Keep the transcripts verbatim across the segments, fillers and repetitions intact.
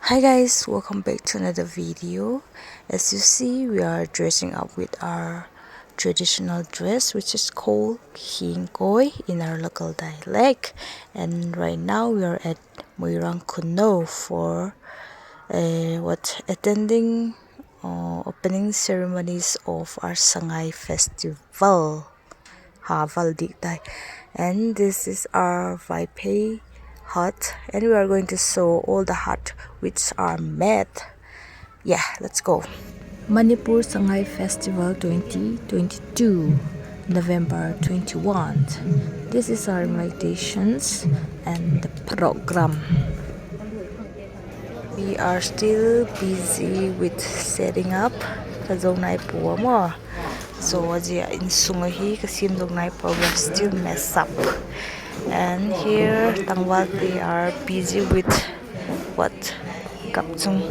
Hi guys, welcome back to another video. As you see, we are dressing up with our traditional dress, which is called khingkawi in our local dialect. And right now we are at Moirang Khunou for uh, what attending uh, opening ceremonies of our Sangai festival. Haval dik tai. And this is our Vaiphei hut, and we are going to show all the hut which are made. Yeah, let's go. Manipur Sangai Festival twenty twenty-two, November twenty-one. This is our invitations and the program. We are still busy with setting up. Ka zo nai pua maw. So, a zia insung ahi ka siam zo nai pua, we are still mess up. And here, tangvalte are busy with what? Kap chung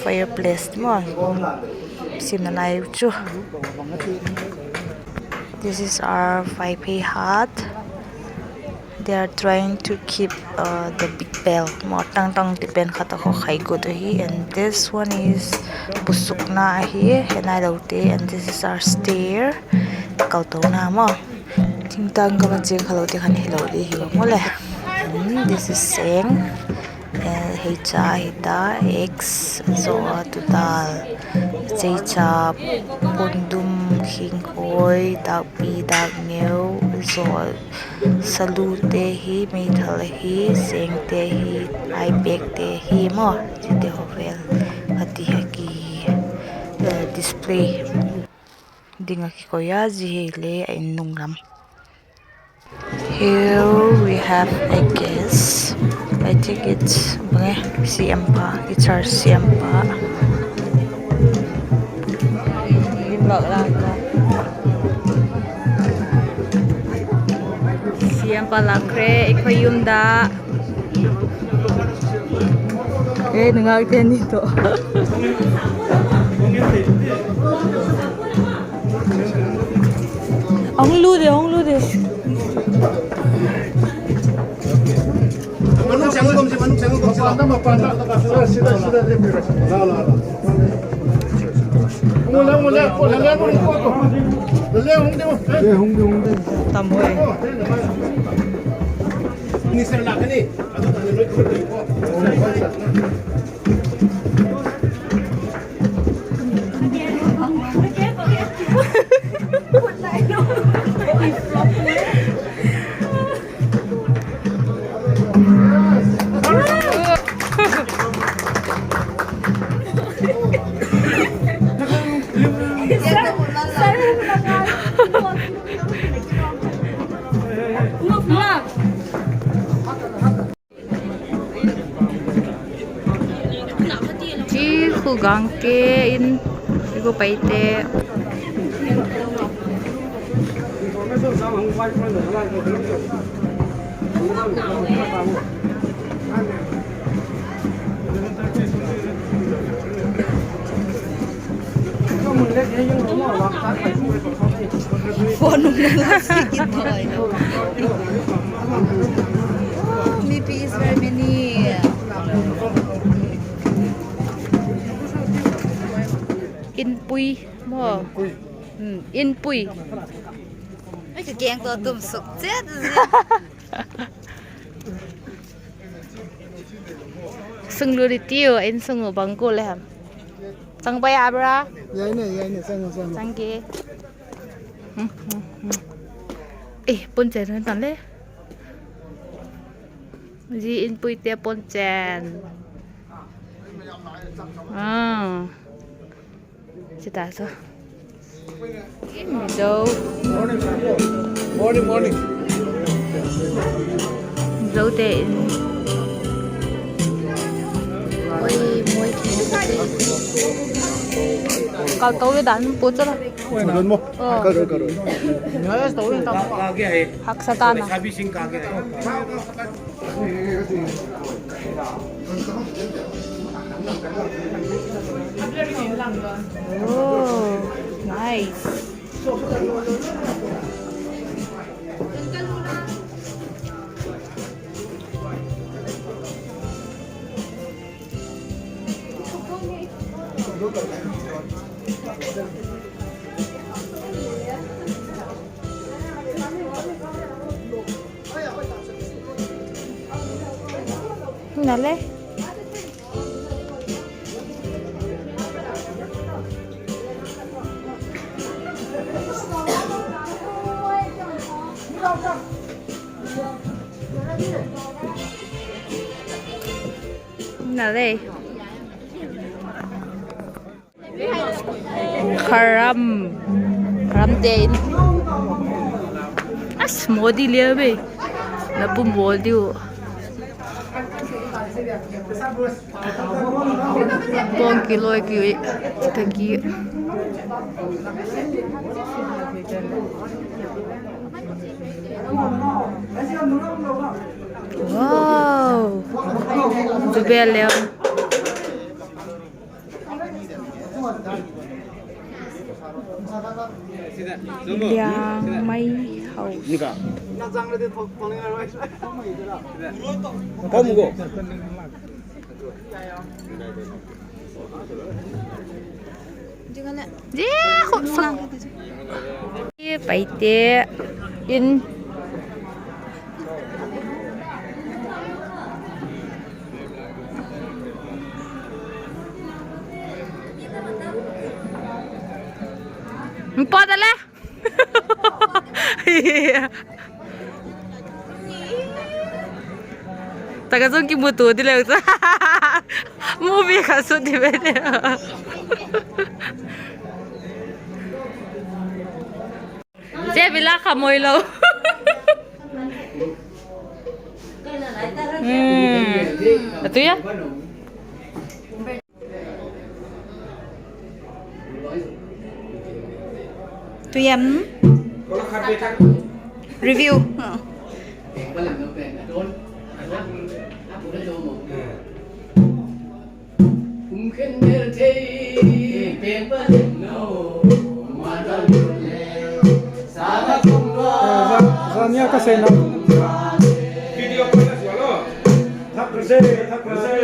fireplace maw. Siamna nai chu. This is our Vaiphei hut. They are trying to keep uh, the big bell maw, tang tang ti pen khat a khaw khai gut ahi, and this one is busukna ahi, he nai lo te, and this is our stair, kaltona maw. Thingtang gam a chêng kha lo te khan hilo di hi maw le. And this is seng. Eh, hei cha hi ta, eggs, zaw, tu dal, chei cha, pondum, khingkawi, dâkpi, dâkngeu, zaw, salute hi, meithal hi, sengte hi, ai pekte hi maw, chite haw vel a ti hi ki, eh, display ding a kikoi a, zia hi le a in nung lam. Here we have a guest. I think it's bang e, C M pa, it's our C M pa. C M pa lak re, i khoi um da. E, nangak te ni to. Hung lu de, hung lu de. Tam oi. Chi khu gang ke in i gu pai te. Phone um na la si ki thoi. Oh, mipi is very many. Inpui maw. Hmm, inpui. Ai, ka keng to tum suk chet zia. Sung lu di tiu, in sung u bang ku le ham. Chang pai a bra? Yai ne, yai ne, chang, chang. Chang ki. Hmm, hmm, hmm. Eh, pon chen tan le. Zi inpui te pon chen. Ah. Chita so. Zo. Morning, morning. Zo te in. Oi, moi ki. Kal to le dan po chala. Oi, dan mo. Oh. Kal, kal. Haksa ta na. Oh, nice. Nale. Nale. Kharam. Kharam te in. As, Modi lia be. Na pum bol diu. Pong kiloi ki, ta ki. Wow. Zubel leo. Liangmai House. Paite in. Pawt a le. Taka zong kimutu di leu chu. Movie kha su di ve. Che bila kha moi lo. Hmm. Atu ya. Tuya. Review. Zania ka sena. Video ko na zua lo. Thak ka se, thak ka se.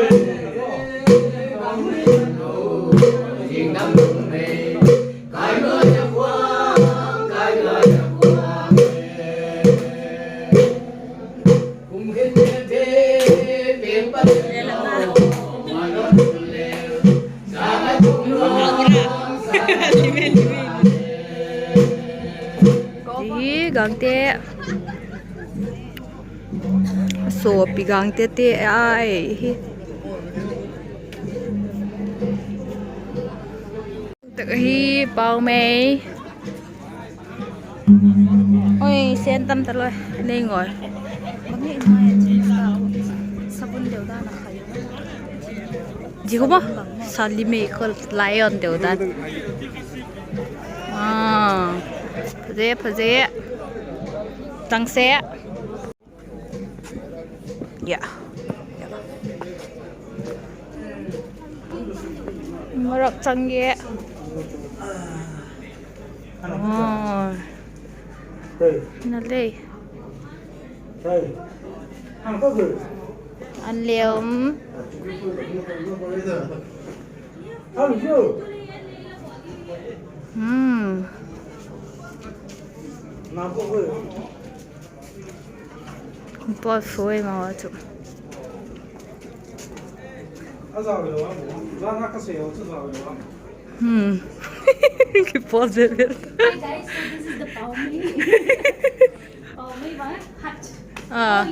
Hi Gangte. Sopi Gangte te ai hi. Tak hi Paumei. Oi, sen tam ta loi. Nei ngoi. Sabun deu dan a khai. Ji ko ba? Sali mei ko lion deu dan. Ah. Phaze, phaze. Tangse. Ya. Marak chang e. Oh. Na le. An le um. Hmm. Pawl foi ma chu. Hmm. Kipawl zel zel. Hi guys, so this is the Paumei. Paumei ba hut. Ah.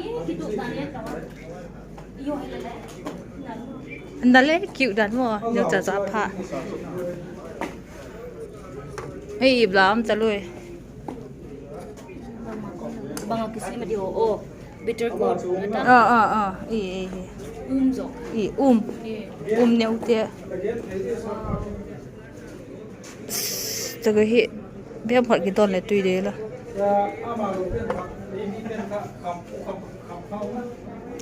Nale kiu dan mo, neu cha cha pha. Ei, i blam cha lui. Bang a kisem a di o, o. Bitter gourd na ta. Ah, ah, ah. I, i, i. Um zo. I, um. I. Um neu te. Taka hi. Biam khat kidon le tui de la.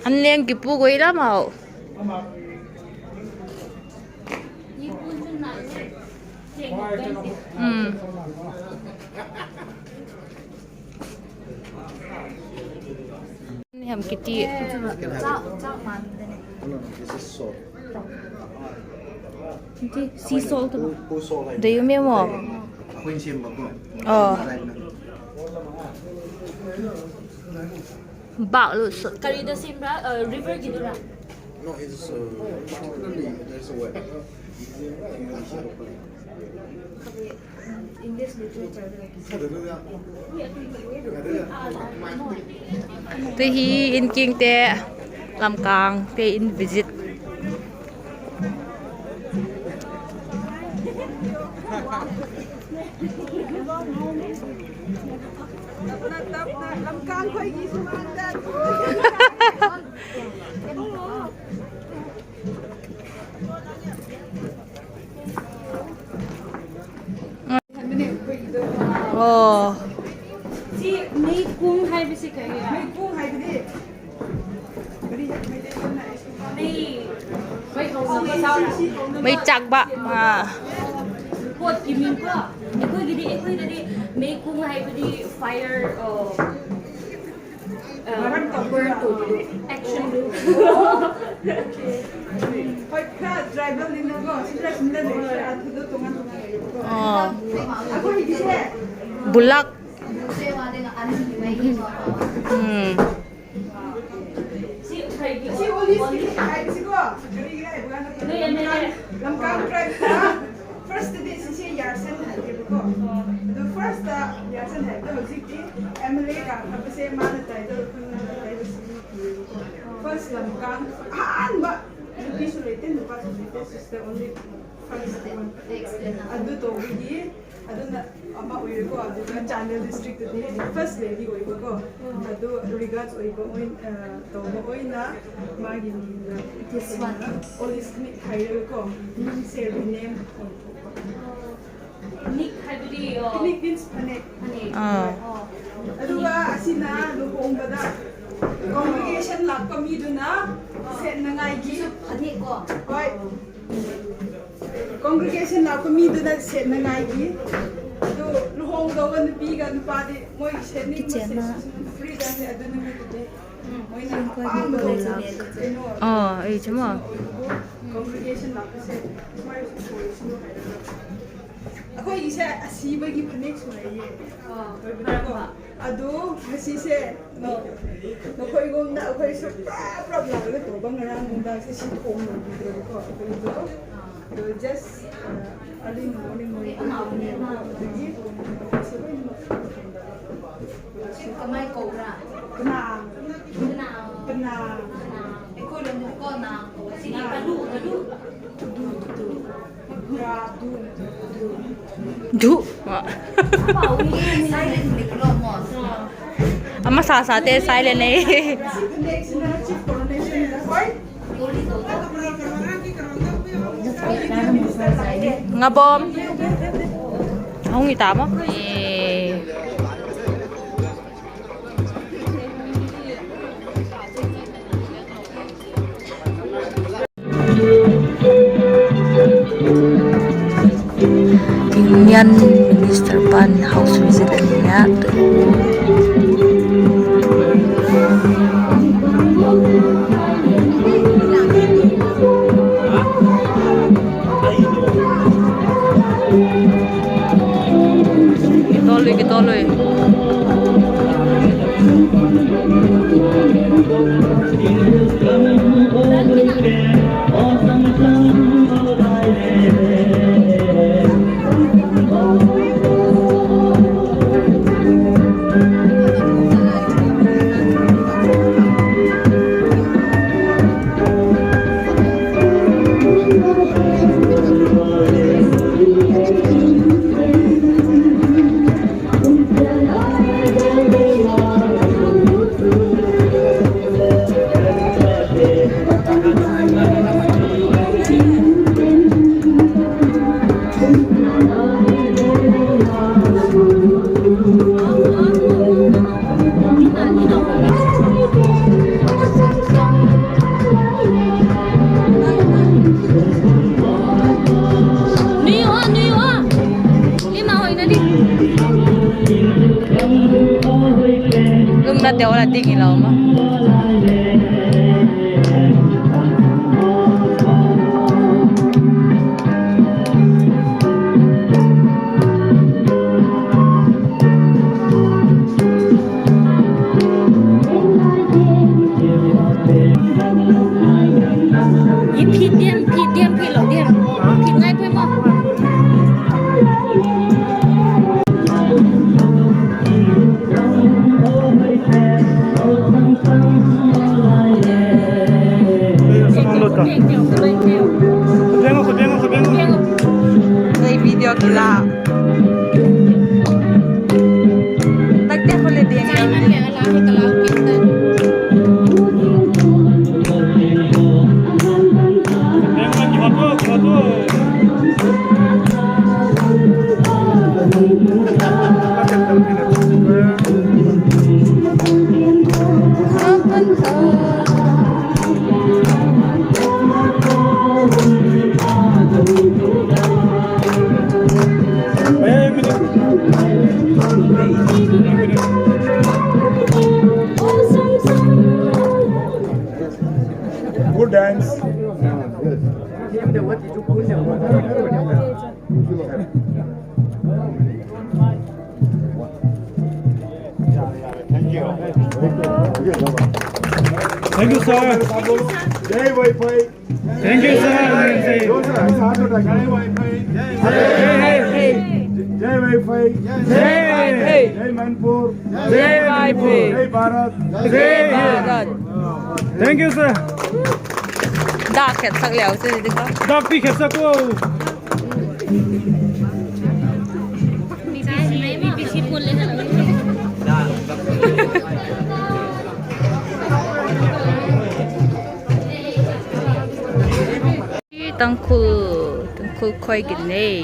An leng kipu goi la mau. Hmm. Ni ham kiti. This is salt. Sea salt. Dei um em aw? Aw. Bak lut sut. Kari da sembra, uh, river gidura. No, it's, uh, particularly, there's a way. Tu hi in kingte, Lamkangte in visit. ꯑꯣ꯫ ꯁꯤ ꯃꯩ ꯀꯨꯡ ꯍꯥꯏꯕꯁꯤ ꯀꯔꯤꯔꯥ? ꯃꯩ ꯀꯨꯡ ꯍꯥꯏꯕꯗꯤ ꯀꯔꯤ ꯍꯥꯏ? ꯃꯩꯇꯩꯂꯣꯟꯅ ꯑꯩꯁꯨ ꯃꯩ, ꯃꯩ ꯍꯧꯅꯕ sound꯫ ꯃꯩ ꯆꯥꯛꯄ꯫ ꯑꯥ꯫ ꯄꯣꯠꯀꯤ ꯃꯤꯡ ꯀꯣ꯫ ꯑꯩꯈꯣꯏꯒꯤꯗꯤ, ꯑꯩꯈꯣꯏꯗꯗꯤ ꯃꯩ ꯀꯨꯡ ꯍꯥꯏꯕꯗꯤ fire, ꯑ, ꯑ, ꯃꯔꯝ ꯇꯧꯗꯨꯅ꯫ Burn ꯇꯧꯕꯗꯣ꯫ Action ꯗꯣ꯫ ꯍꯣꯏ, ꯈꯔ tribal ꯅꯤꯅꯀꯣ, ꯁꯤ ꯈꯔ ꯁꯤꯟꯗ ꯂꯩ, ꯈꯔ ꯑꯗꯨꯗꯣ ꯇꯣꯉꯥꯟ ꯇꯣꯉꯥꯟ ꯂꯩꯌꯦꯕꯀꯣ꯫ ꯑꯣ꯫ ꯑꯩꯈꯣꯏꯒꯤꯁꯦ ꯕꯨꯂꯥꯛ꯫ ꯎꯝ꯫ ꯁꯤ ꯑꯣꯂꯤꯁꯀꯤ ꯍꯥꯏꯕꯁꯤꯀꯣ, ꯀꯔꯤꯒꯤꯔ ꯍꯥꯏꯕ ꯀꯥꯟꯗ ꯂꯝꯀꯥꯡ tribe ꯇ first ꯇꯗꯤ ꯁꯤꯁꯦ ꯌꯥꯔꯁꯦꯟ ꯍꯥꯏꯒꯦꯕꯀꯣ꯫ ꯑꯗꯨ first ꯇ ꯌꯥꯔꯁꯦꯟ ꯍꯥꯏꯕꯗꯣ ꯍꯧꯖꯤꯛꯇꯤ M L A ꯀꯥꯈ꯭ꯔꯕꯁꯦ ꯃꯥꯅ title ꯈꯪꯅꯕ ꯍꯥꯏꯕꯁꯤ ꯄꯤꯌꯦꯕꯀꯣ꯫ First ꯂꯝꯀꯥꯡ ꯑꯍꯥꯟꯕ ꯅꯨꯄꯤꯁꯨ ꯂꯩꯇꯦ, ꯅꯨꯄꯥꯁꯨ ꯂꯩꯇꯦ, she's the only first one꯫ ꯑꯗꯨ ꯇꯧꯕꯒꯤ ꯑꯗꯨꯅ ꯑꯃ ꯑꯣꯏꯔꯦꯀꯣ, ꯑꯗꯨꯒ ꯆꯥꯟꯗꯦꯜ district ꯇꯗꯤ first lady ꯑꯣꯏꯕꯀꯣ, ꯑꯗꯨ regards ꯑꯣꯏꯕ ꯑꯣꯏ-, ꯑ, ꯇꯧꯕ ꯑꯣꯏꯅ ꯃꯥꯒꯤ ꯃꯤꯡꯗ this one ꯑꯣꯂꯤꯁ ꯀꯅꯤꯛ ꯍꯥꯏꯔꯒꯀꯣ, ꯃꯤꯡꯁꯦ rename ꯑꯣꯏꯊꯣꯛꯄ꯫ ꯀꯅꯤꯛ ꯍꯥꯏꯕꯗꯤ, ꯑ, ꯀꯅꯤꯛ means ꯐꯅꯦꯛ꯫ ꯐꯅꯦꯛ꯫ ꯑꯥ꯫ ꯑꯣ꯫ ꯑꯗꯨꯒ ꯑꯁꯤꯅ ꯂꯨꯍꯣꯡꯕꯗ congregation ꯂꯥꯛꯄ ꯃꯤꯗꯨꯅ ꯁꯦꯠꯅꯉꯥꯏꯒꯤ꯫ ꯐꯅꯦꯛ ꯀꯣ? ꯍꯣꯏ꯫ Congregation ꯂꯥꯛꯄ ꯃꯤꯗꯨꯅ ꯁꯦꯠꯅꯉꯥꯏꯒꯤ꯫ ꯑꯗꯨ ꯂꯨꯍꯣꯡꯗꯧꯕ ꯅꯨꯄꯤꯒ ꯅꯨꯄꯥꯗꯤ ꯃꯣꯏ ꯁꯦꯠꯅꯤꯡꯕ ꯁꯦꯠꯁꯅꯨ, free ꯗꯅꯦ ꯑꯗꯨ ꯅꯨꯃꯤꯠꯇꯨꯗꯤ꯫ ꯃꯣꯏꯅ ꯑꯄꯥꯝꯕꯗꯣ ꯀꯩꯅꯣ ꯑꯥ, ꯑꯩ ꯆꯨꯝꯃꯣ꯫ ꯑꯣꯏꯕꯕꯨ congregation ꯂꯥꯛꯄꯁꯦ ꯁꯨꯃꯥꯏꯅꯁꯨ ꯑꯣꯏꯁꯅꯨ ꯍꯥꯏꯔꯒ꯫ ꯑꯩꯈꯣꯏꯒꯤꯁꯦ ꯑꯁꯤꯕꯒꯤ ꯐꯅꯦꯛꯁꯨ ꯂꯩꯌꯦ꯫ ꯑꯣꯏꯕꯅꯤꯀꯣ꯫ ꯑꯗꯨ ꯉꯁꯤꯁꯦ ꯅꯈꯣꯏꯒꯨꯝꯅ ꯑꯩꯈꯣꯏꯁꯨ ꯄꯨꯔꯥ ꯄꯨꯂꯞ ꯂꯥꯛꯂꯒ ꯇꯧꯕ ꯉꯔꯥꯡ ꯅꯨꯡꯗꯥꯡꯁꯦ ꯁꯤ ꯊꯣꯡ ꯂꯣꯏꯕꯤꯗ꯭ꯔꯦꯕꯀꯣ ꯑꯩꯈꯣꯏꯗꯣ꯫ ꯑꯗꯣ just, ꯑ, early morning ꯑꯣꯏꯕꯅꯤꯅ ꯑꯗꯨꯒꯤ ꯑꯩꯈꯣꯏꯁꯦ ꯂꯣꯏꯅꯃꯛ ꯀꯃꯥꯏ ꯀꯧꯕ꯭ꯔꯥ? ꯄꯅꯥ꯫ ꯄꯅꯥ꯫ ꯄꯅꯥ꯫ ꯑꯩꯈꯣꯏ ꯂꯣꯟꯗꯗꯤ ꯀꯣ ꯅꯥ ꯀꯧꯋꯦ꯫ ꯁꯤꯗꯤ ꯀꯗꯨ, ꯀꯗꯨ꯫ ꯀꯗꯨ, ꯀꯗꯨ꯫ ꯙꯨ꯫ ꯑꯃ ꯁꯥ ꯁꯥ ꯇꯦ silent ꯅꯦ꯫ Ngabom. Hung i ta maw? Union Minister pan house visit a nei a. Kitol lui, kitol lui. Nui o, nui o. Lima hoina di. Lum na te ola ding i lo ma. Ei video kila. Takte khole ding. Good dance. Thank you, sir. Jai Vaiphei. Thank you, sir. Jai Vaiphei. Jai Vaiphei. Jai Manipur. Jai Manipur. Jai Bharat. Jai Bharat. Thank you, sir. Dak khetsak leu si ding ka. Dak pi khetsak ko. Tangkhul, Tangkhul khoi gin nei.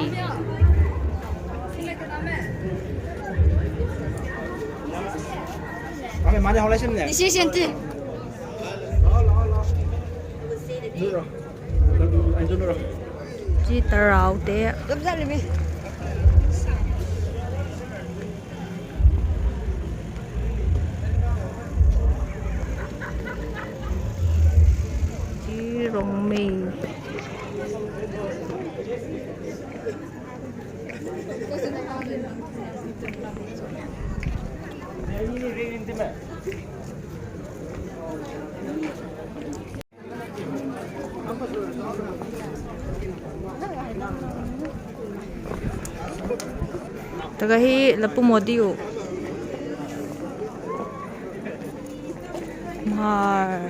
Chi taraute. Chi rong mei. Tak ah hi la pu maw diu. Mar.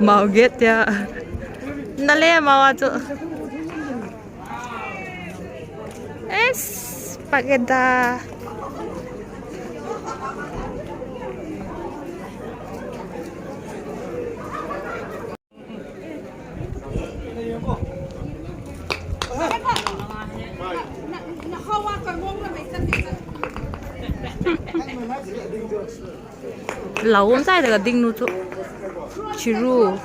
Mau get tia. Na le mau a chu. Es, pageda. Lau um tai tak a ding nu chu. Chiru.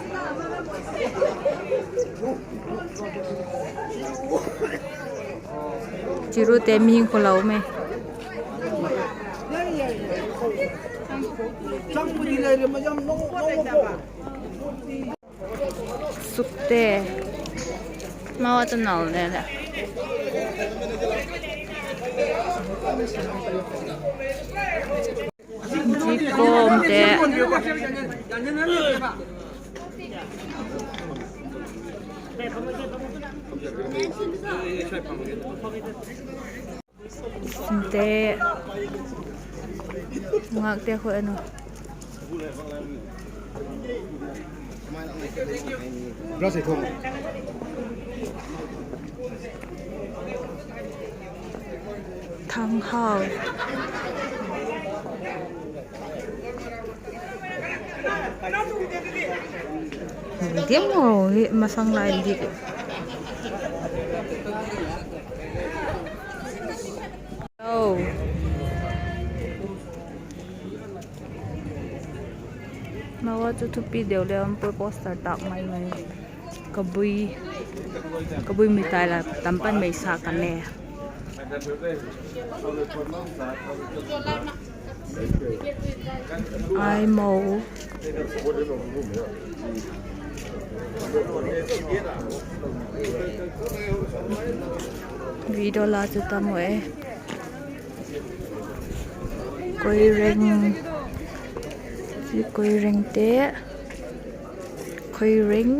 Chiru te mihing kho lau me. Sukte. Mau a chu nal ne le. Zikawm te. Te. Ngâkte khoi a nu. Thanghau. Diam lo hi masang lai di. Lo. Mawa chu thupi deu le um pui, poster tak mai mai. Ka bui, ka bui mi tai la tam pan mai sa ka ne. Ai mo. Video la chu tam e. Koireng. Chi Koireng te. Koireng.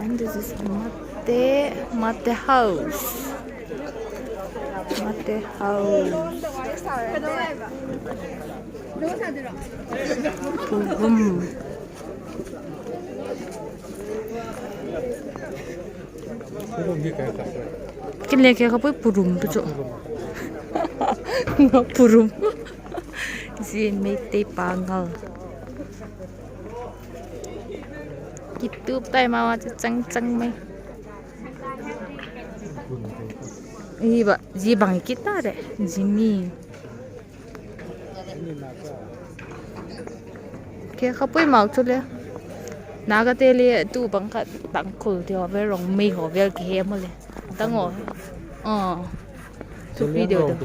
And this is Mate, Mate House. Mate House. Purum. Kin le khe kha pui purum tu chu. Purum. Zia Meitei pangal. Kitup tai ma ma chu chang chang mai. Hi ba, zia bang kit ta de, zia mi. Khe kha pui mau chu le. Nagate le tu bang kha Tangkhul ti haw vel, Rongmei haw vel kihe maw le. Tang aw. Aw. Thupi deu deu.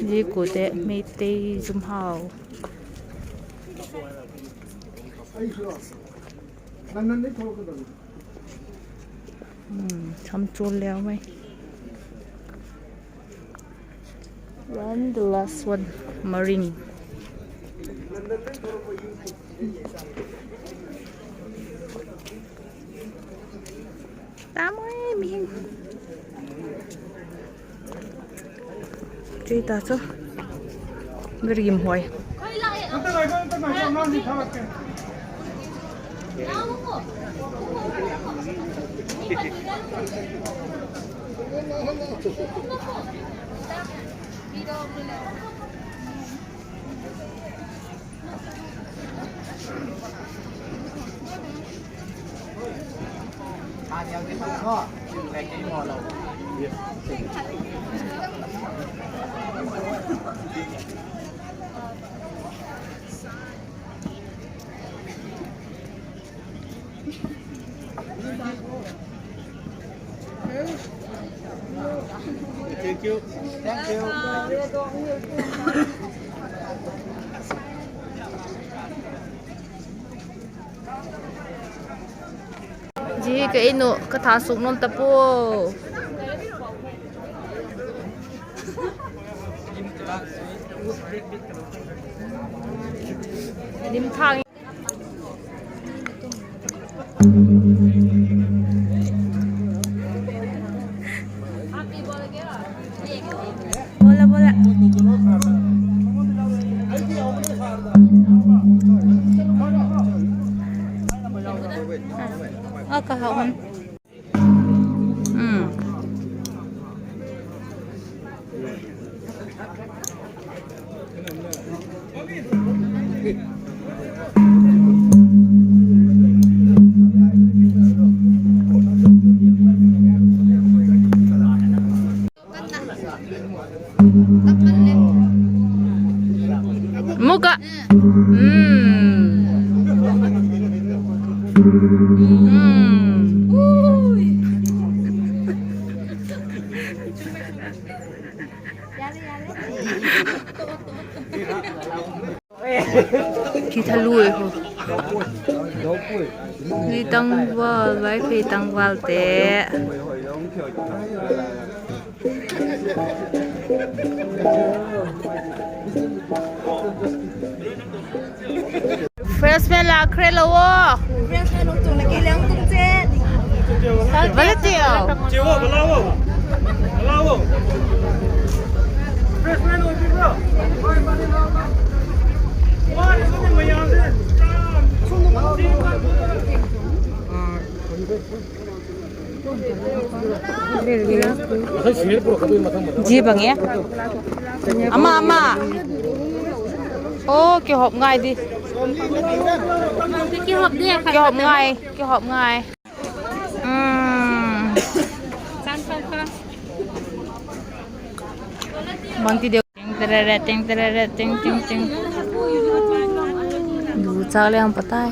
Zia kute Meitei zum hau. Hmm, cham chul leu mai. And the last one, Maring. Tam ai mihing. Chui ta chu. Rim huai. Thank you. Thank you. Zia ka in uh ka tha suk nuam ta pua. Lim thang. Bola, bola. Ah, ka hau han. Hmm. Muka. Hmm. Hmm. Thi tha lui khu. Zia tangval, Vaiphei tangvalte. Refreshment la kre lo aw. Refreshment hung tung na ki leng tung che. Vale tio. Che wo, bala wo. Bala wo. Refreshment hung tung bro. Zia bang e. Ama, ama. Aw, kihop ngai di. Kihop ngai, kihop ngai. Hmm. Bangti deu. Ting terere, ting terere, ting, ting, ting. Du chak le ang patai.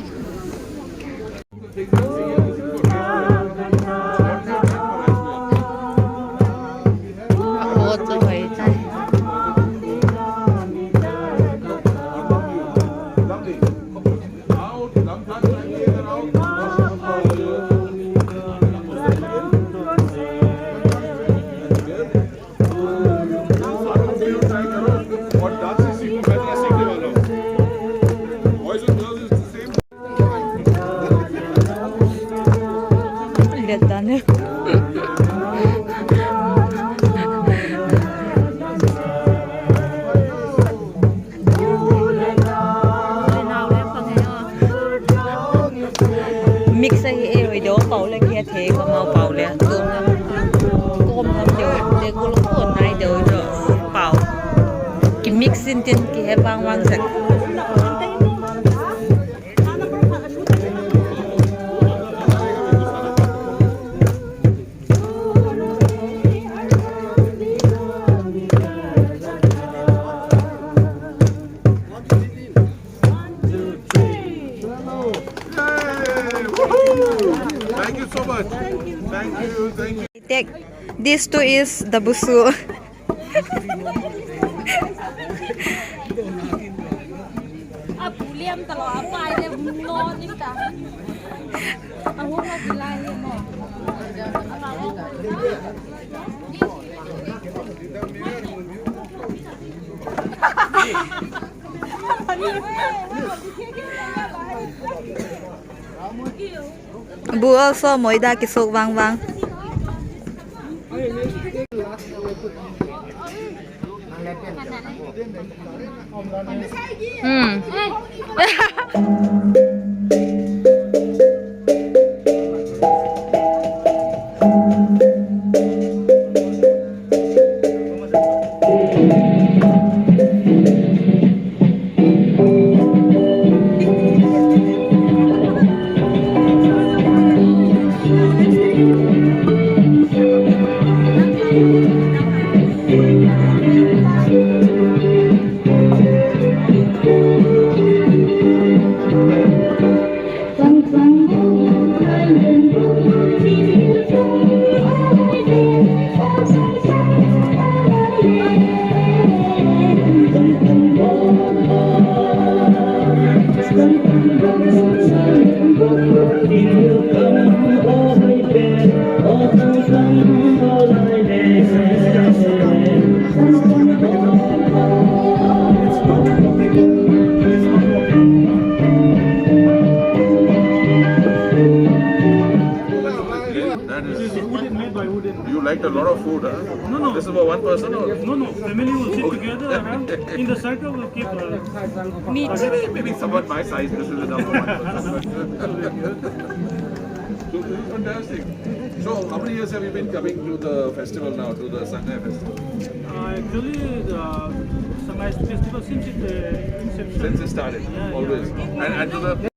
Video pau le kihe thei ka mau pau le. Kawm lam deu, le kul kul nai deu chu pau. Ki mix in tin kihe vang vang sek. Yay! Woohoo! Thank you so much. Thank you, thank you. Take this two is the busu. A pu liam ta lo, a pai le hung lo ni ta. A hung lo ti lai le mo. Bu also moida kisuk vang vang. Hmm. That is, you liked a lot of food, huh? No, no. This is for one person or? No, no. Family will sit together around. In the circle, we'll keep, uh, me too. Maybe, maybe someone my size, this is enough for one person. So, this is fantastic. So, how many years have you been coming to the festival now, to the Sangai festival? Uh, actually, the Sangai festival since it, uh, inception. Since it started, yeah, always. Yeah. And, and to the